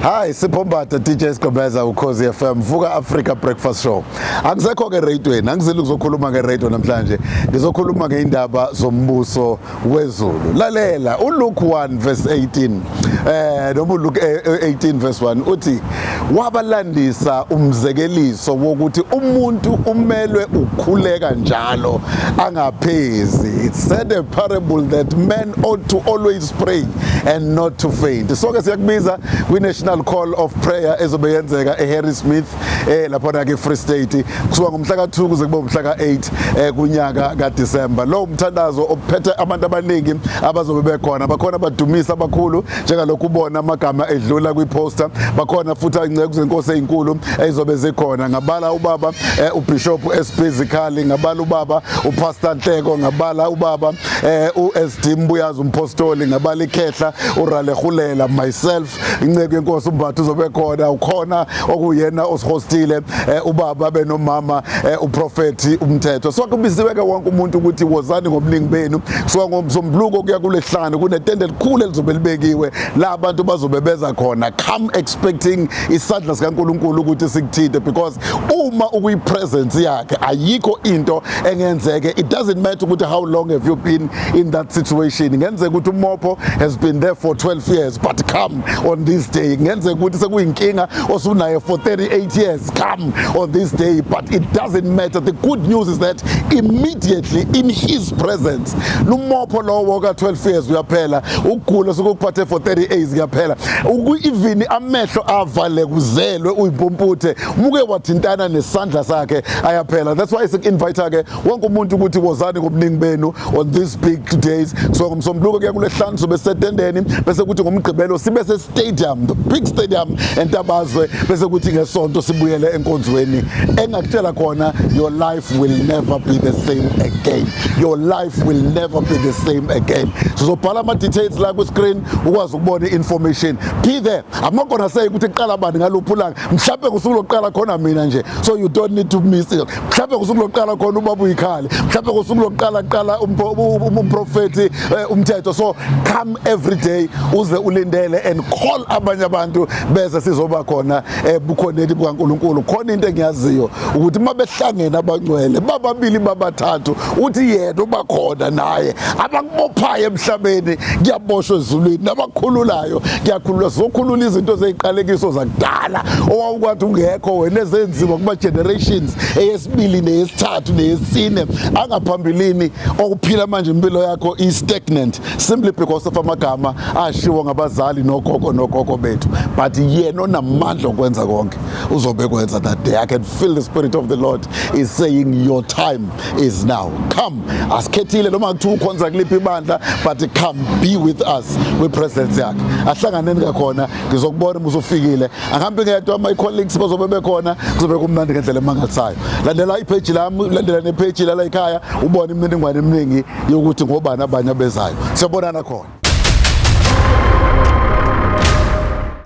Hi, Sipho Mbatha, DJ Sgobeza, Ukhozi FM, Vuka Africa Breakfast Show. Angisekho ke radioweni, angizile ukuzokhuluma nge-radio namhlanje. Ngizokhuluma ngeindaba zombuso wezulu. Lalela uLuke 1 verse 18. Noma uLuke 18 verse 1 uthi wabalandisa umzekeliso wokuthi umuntu umelwe ukhuleka njalo angaphezi. It said a parable that men ought to always pray and not to faint. So ke siyakubiza kwi-National Call of Prayer ezobe yenzeka eHarrismith, laphana ke Free State, kusuka ngomhla ka2 kuze kube umhla ka8 kunyaka kaDecember. Lo umthandazo ophethe abantu abaningi abazobe bekhona. Bakhona abadumisa abakhulu njengalokhu ubona amagama edlula kwi-poster. Bakhona futhi inceku zenkosi ezinkulu ezizobe zikhona. Ngabala ubaba uBishop SP Zikhali, ngabala ubaba uPastor Nhleko, ngabala ubaba uSD Mbuyazi umpostoli, ngabala ikhehla uRale Hulela, myself, inceku yenkosi uMbatha uzobe khona, ukhona okuyena osihostile, ubaba benomama uprofeti uMthetho. So kubiziwe ke wonke umuntu ukuthi wozani ngobuningi benu. Kusuka ngomsombuluko kuya kulesihlanu kunetende elikhulu elizobe libekiwe la abantu bazobe beza khona. Come expecting isandla sikaNkulunkulu ukuthi sikuthinte, because uma ukuyi-presence yakhe ayikho into engenzeke. It doesn't matter ukuthi how long have you been in that situation. Ngenzeka ukuthi umopho has been there for 12 years, but come on this day. Ngenzeka ukuthi sekuyinkinga osunayo for 38 years, come on this day. But it doesn't matter. The good news is that immediately in his presence, lumopho lowo ka 12 years uyaphela, ukugula sokuphathe for 38 kuyaphela, even amehlo avale kuzelwe uyimpumputhe, muke wathintana nesandla sakhe, ayaphela. That's why sik-invite ke wonke umuntu ukuthi wozani ngobuningi benu on these big days. So ngomsombuluko kuya kulesihlanu sobe setendeni, bese kuthi ngomgqibelo sibe se-stadium, the big stadium eNtabazwe, bese kuthi ngesonto sibuyele enkonzweni. Engakutshela khona, your life will never be the same again. Your life will never be the same again. Sizobhala ama-details la kwi-screen ukwazi ukubona i-information. Be there. I'm not gonna say ukuthi kuqala bani ngaluphi ulanga. Mhlawumbe kusuku lokuqala khona mina nje, so you don't need to miss it. Mhlawumbe kusuku lokuqala khona ubaba uyikhali, mhlawumbe kusuku lokuqala kuqala umprofeti uMthetho. So come every day uze ulindele and call abanye abantu beze, sizoba khona ebukhoneni bukaNkulunkulu. Khona into engiyaziyo ukuthi uma behlangene abangcwele bababili babathathu, uthi yena uba khona naye. Abakubophayo emhlabeni kuyaboshwa ezulwini, nabakhululayo kuyakhululwa. Sizokhulula izinto zeziqalekiso zakudala owawukwathi ungekho wena, ezenziwa kuma generations eyesibili neyesithathu neyesine angaphambilini, okuphila manje impilo yakho i stagnant simply because of amagama ashiwo ngabazali nogogo nogogo bethu. But yena onamandla okwenza konke uzobe kwenza that day. I can feel the Spirit of the Lord is saying your time is now. Come, asikhethile noma kuthiwa ukhonza kuliphi ibandla, but come be with us kwi-presence yakhe. Ahlanganeni kakhona, ngizokubona uma usufikile. Angihambi ngedwa, my colleagues bazobe bekhona, kuzobe kumnandi ngendlela emangalisayo. Landela ipage lami, landela nepage lala ekhaya, ubone imininingwane eminingi yokuthi ngobani abanye abezayo. Siyabonana khona.